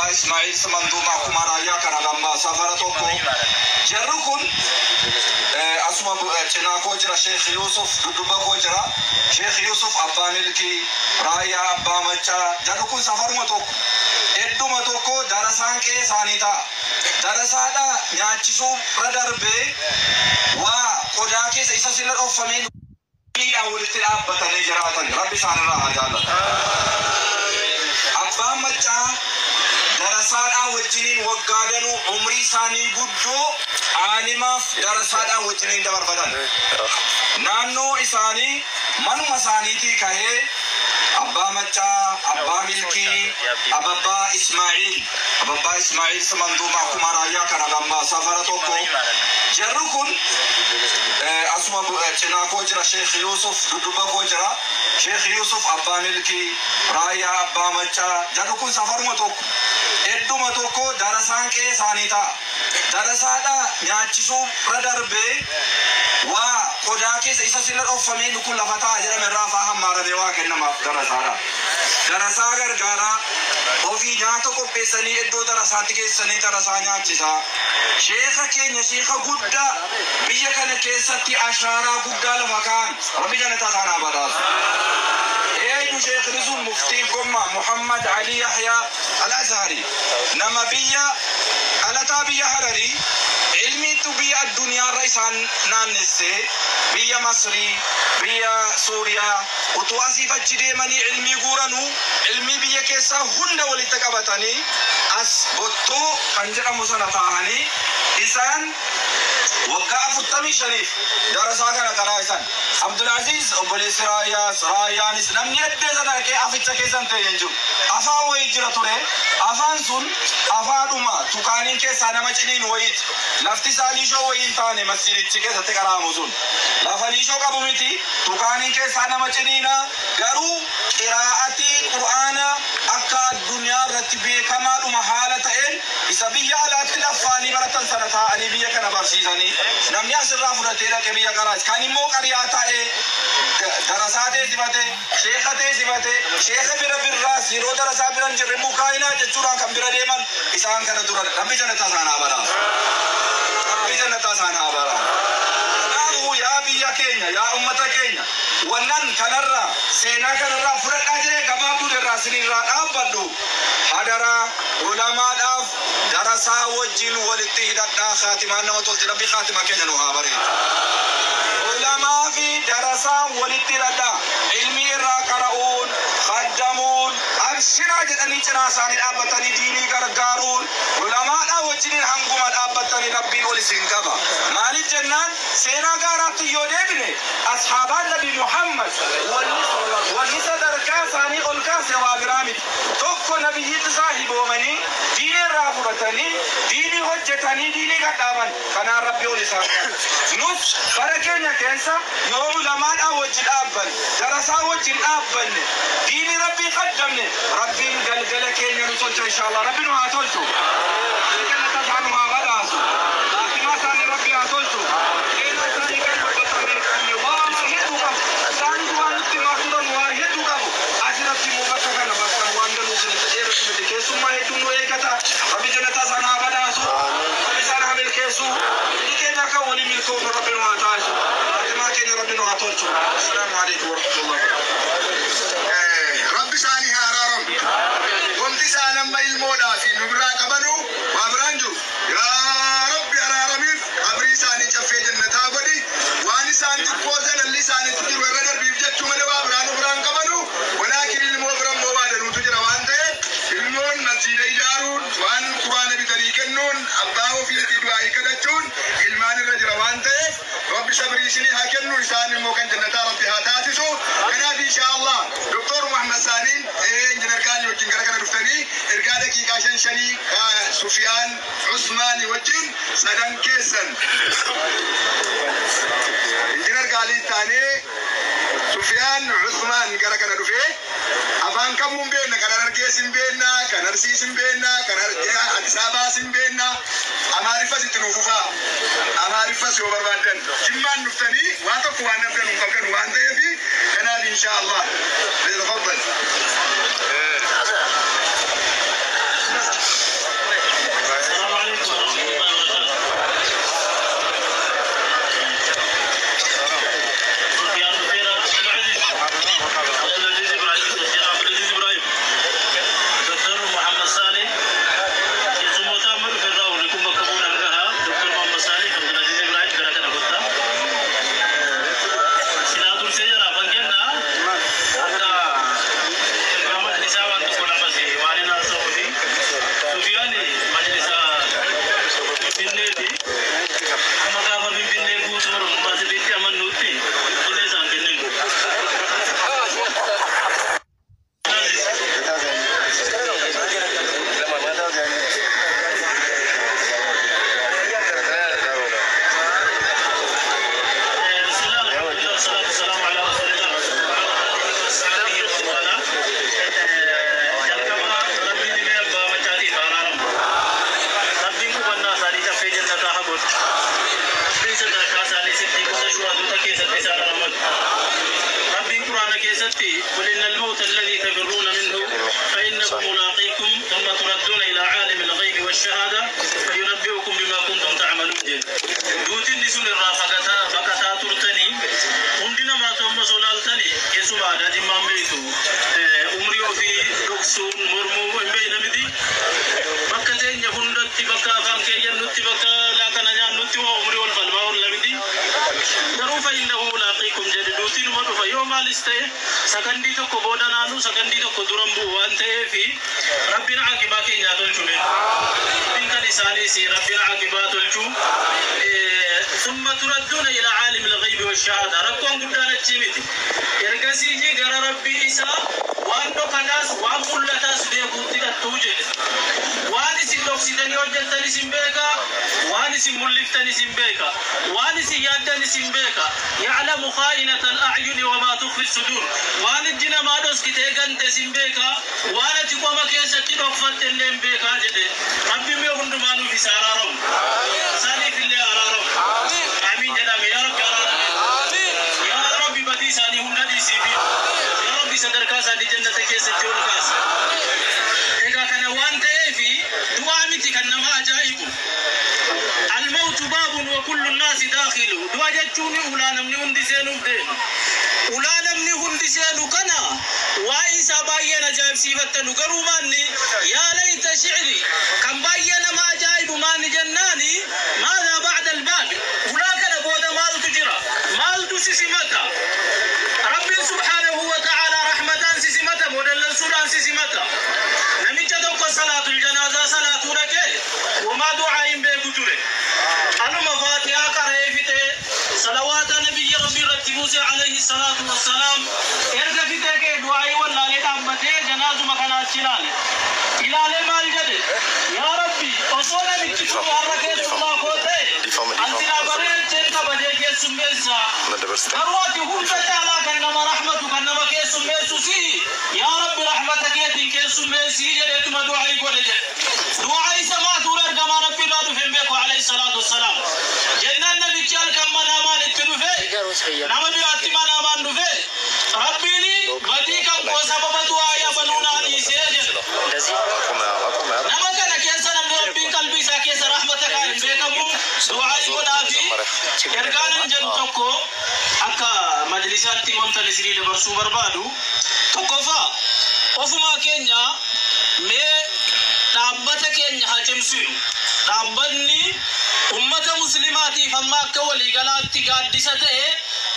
Ababbaa Ismaa'il Simanduuma akkuma raayyaa kana gambaa safara tokko. Jarri kun asuma cinaa koo jira Sheekh Yusuf, dudduba koo jira Sheekh Yusuf Abbaa Milkii, Raayyaa Abbaa Maccaa. Jarri kun safaruma tokko, hedduma tokko darasaan qe'ee isaanii ta'a. Darasaadha nyaachisuu irra darbee waa qodaa keessa isa sila dhoffamee miidhaan walitti dhaabbatanii jiraatan. Rabbi isaanirraa haa jaallatu. Abbaan Maccaa darasaadhaa wajjiniin waggaa danuu umrii isaanii guddoo aalimaaf darasaadhaa wajjiniin dabarfatan. Naannoo isaanii manuma isaaniitii kahee Abbaa Maccaa, Abbaa Milkii, Ababbaa Ismaa'il, Ababbaa Ismaa'il Simanduuma akkuma raayyaa kana gambaa safara tokko. Jarri kun asuma cinaa koo jira Sheekh Yusuf, dudduba koo jira Sheekh Yusuf Abbaa Milkii, Raayyaa Abbaa Maccaa. Jarri kun safaruma tokko, hedduma tokko darasaan qe'ee isaanii ta'a. Darasaadha nyaachisuu irra darbee waa qodaa keessa isa sila dhoffamee kun lafa ta'a jedhame irraa faa hammaaramee waa kennamaaf darasaadha. Darasaa gargaaraa ofii nyaata qopheessanii iddoo darasaatti geessanii darasaa nyaachisaa. Sheeka keenya, sheeka guddaa biyya kana keessatti ashaaraa guddaa lafa kaa'an, Rabbi jannataa isaan haa badhaasu. Eenyu sheekni sun? Muftii Gommaa Muhammad Ali Yahyaa Al-Azhari, nama biyya dhalataa biyya Hararii, ilmiitu biyya addunyaarra isaan naannessee biyya Masrii, biyya Suuriyaa utuu asiif achi deemanii ilmii guuranuu, ilmii biyya keessaa hunda walitti qabatanii as Bottoo kan jedhamu sana taa'anii isaan waggaa 45f darasaa kana karaa isan. Abdulaziz obboleessi Raayyaas, Raayyaanis namni addee sana dhaqee aficha keessan ta'e hin jiru. Afaan wayii jira ture. Afaan sun afaadhuma tukaaniin keessaa nama ciniin wayiiti. Lafti isaa liishoo wayii hin taane, masjidichi keessatti qaraamu sun. Lafa liishoo qabu miti, tukaaniin keessaa nama ciniina, garuu qiraa'atii Qur'aana akka addunyaa irratti beekamaadhuma haala ta'een isa biyya alaatti laffaanii baratan sana taa'anii biyya kana barsiisanii namni asirraa fudhatee dhaqee biyya qaraas kan immoo qariyaa taa'ee darasaa teessifate, sheeka teessifate, sheeka bira birraas yeroo darasaa bira hin jirre mukaayinaa jechuudhaan kan bira deeman isaan kana dura. Rabbi jannataa isaan haa badhaasu. Rabbi jannataa isaan haa badhaasu. Kanaafuu yaa biyya keenya, yaa ummata keenya, wannan kanarraa seenaa kanarraa fudhadhaa jedhee gabaabduu irraa isinirraa dhaabbadhu. Hadaraa ulamaadhaaf darasaa wajjin walitti hidhadhaa, kaatimaan nama tolti. Rabbi kaatima keenya nu haa bareechu. Ulamaa fi darasaa walitti hidhadhaa. Ilmii irraa qara'uun, khaddamuun, abshiraa jedhanii cinaa isaanii dhaabbatanii diinii gargaaruun, ulamaadhaa wajjiniin hanguma dhaabbatanii Rabbiin ol isin qaba. Maaliif jennaan, seenaa gaaraatti yoo deebine, ashaabaan Nabi Muhammad wanni sadarkaa isaanii ol kaase waa biraa miti. Tokko nabiyyitti saahiboomanii diinii irraa fudhatanii diinii hojjetanii diinii gadhaaban, kanaan Rabbi ol isaan qabe. Nus bara keenya keessa yoo ulamaadhaa wajji dhaabbanne, darasaa wajjin dhaabbanne, diinii Rabbii qaddamne, Rabbiin galgala keenya nu tolcha inshallah. Rabbi nu haa tolchu. Rabbi jannata isaa nu haa badhaasu. Hakimaa isaanii Rabbi haa tolchu. Seenaa isaanii kan dubbatamee hin qabne waa hedduu qabu. Isaanis waan nutti himaa turan waa hedduu qabu. Asirratti immoo bakka kana bakka waan danuu isinitti dheeratu miti. Keessummaa hedduun nu eeggata. Rabbi jannata isaan haa badhaasu. Rabbi isaan haa milkeessu. Hundi keenya akka waliin milkoofnu Rabbi nu haa taasisu. Hakimaa keenya Rabbi nu haa tolchu. Assalaamu alaikum warahmatullahi wabarakatuh. Rabbi isaanii haa araaramu. Wanti isaan amma ilmoodhaa fi nu biraa qabanu waa biraan jiru. Yaa Rabbi araaramiif, qabrii isaanii caffee jannataa godhi. Waan isaan xiqqoo zalalli isaanitti jiru irra darbiif jechuu malee waa biraa nu biraan qabanu. Walaakin ilmoo bira immoo waa danuutu jira waan ta'eef, ilmoon masjiida ijaaruun, waan Quraana bitanii kennuun, abbaa ofiitii du'aayii kadhachuun ilmaan irra jira waan ta'eef, Rabbi sabrii isinii haa kennu, isaan immoo kan jannataa Rabbi haa taasisu. Kanaaf insha Allah Doktor Muhammad Saaniin, Injinar Gaanii wajjin gara kana dhuftanii ergaa daqiiqaa shan shanii Sufiyaan Usmaanii wajjin sadan keessan, Injinar Gaalii taanee Sufiyaan Usmaan gara kana dhufee afaan kamuu hin beekna, kan Harargees hin beekna, kan Arsiis hin beekna, kan Addis Ababaas hin beekna. Amaariffas itti nuuf fufaa. Amaariffas yoo barbaaddan Jimmaan dhuftanii waan tokko waan dhabdan hin qabdan waan ta'eef, kanaaf insha Allah tafaddal. keessatti قل إن الموت الذي تفرون منه فإنه ملاقيكم ثم تردون إلى عالم الغيب والشهادة فينبئكم بما كنتم تعملون jedhe. Duuti inni sun irraa baqataa turtanii hundi namaatu amma solaaltanii, keessumaa aadaa Jimmaan beektu, umrii ofii dhoksuun mormuu hin beekna miti. Bakka teenya hundatti, bakka afaan keeyyannutti, bakka laaqana nyaannutti waa umrii wal falmaa oolla miti. Garuu فإنه ملاقيكم jedhe. Duutiin uma dhufa, yoo maalis ta'e sakandii tokko booda naanu, sakandii tokko duran bu'u waan ta'eefi Rabbiin caaqibaa keenyaa tolchume. Rabbiin kan isaaniis Rabbiin caaqibaa tolchu. ثم تردون إلى عالم الغيب والشهادة. Rakkoon guddaan achii miti. Ergasii gara Rabbii isaa waan dhokataas waan mul'ataas beekuutti dhattuu jedhe. Waan isin dhoksitanii hojjettan isin beeka, waan isin mul'iftan isin beeka, waan isin yaaddan isin beeka. يعلم خائنة الأعين وما تخفي الصدور. Waan ijji namaa dhoskitee gante isin beeka, waan ati qoma keessatti dhokfatte illee hin beekaa jedhe. Rabbi mee hundumaa nuuf isa araaramu, isaaniif illee araaramu. Amiin jedhame. Yaa Rabbi, araarame. Yaa Rabbi, badii isaanii hunda dhiisiifi. Yaa Rabbi, sadarkaa isaanii jannata keessatti ol kaasa. Egaa kana waan ta'eefi du'aa miti kan nama ajaa'ibu. الموت باب وكل الناس داخله. Du'a jechuun ulaa namni hundi seenuuf deemu. Ulaa namni hundi seenu kana waa isaa baay'een ajaa'ibsiifattanu, garuu maanni يا ليت شعري kan baay'ee nama ajaa'ibu maanni jennaani ماذا بعد الباب? Ulaa kana booda maaltu jira? Maaltu si simata? Rabbiin سبحانه وتعالى rahmataan si simata moo dallansuudhaan si simata? Namicha tokko salaatul janaazaa salaatuu dhaqee, womaa du'aa hin beeku ture. Anuma Faatihaa qara'ee fixee, salawaata nabiyyi Rabbii irratti buuse عليه الصلاة والسلام erga fixee kee, du'aayii wallaalee dhaabbatee janaazuma kana achi ilaale. Ilaalee maal jedhe? Yaa Rabbi, osoo namichi kun har'a keessummaa koo ta'e, Dhiifama, dhiifama. anti bareecheen kabajee keessummeessa. Na dabarsite. Garuu ati hunda caalaa kan nama rahmatu, kan nama keessummeessu si, yaa Rabbi, rahmata keetiin keessummeessii jedheetuma du'aayii godhe jedhe. Du'aayii samaa tuura ergamaa Rabbi irraa dhufe hin beeku عليه الصلاة والسلام. Jennaan namichi halkan manaamaan itti dhufe, nama biraatti manaamaan dhufe, Rabbiin badii kan koo sababa du'aayii abaluu naa dhiisee jedhe. እንደዚህ Akkuma akkuma Nama kana keessa namni Rabbiin qalbii isaa keessa rahmata kaan hin beekamu du'aayii godhaa fi ergaanan jedhu tokko, akka majlisaatti wanta isinii dabarsuu barbaadu tokkoffaa, ofumaa keenya mee dhaabbata keenya haa cimsinu. Dhaabbanni ummata muslimaatiif amma akka waliigalaatti gaaddisa ta'e,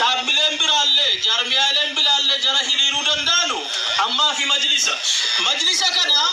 dhaabbileen biraallee jaarmiyaaleen biraallee jara hiriiruu danda'anu ammaa fi majlisa. Majlisa kana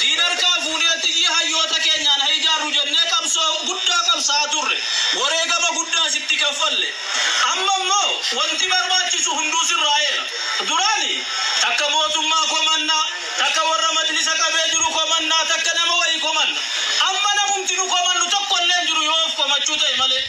diinarkaa fuunee xiyyi hayyoota keenyaan haa ijaarru jennee qabsoo guddaa qabsaa turre, wareegama guddaa sitti kaffalle. Amma immoo wanti barbaachisu hunduu sirraa'eera. Duraani takka mootummaa komannaa, takka warra majlisa qabee jiru komannaa, takka nama wayii komanna. Amma namumti nu komannu tokko illee hin jiru, yoo of komachuu ta'e malee.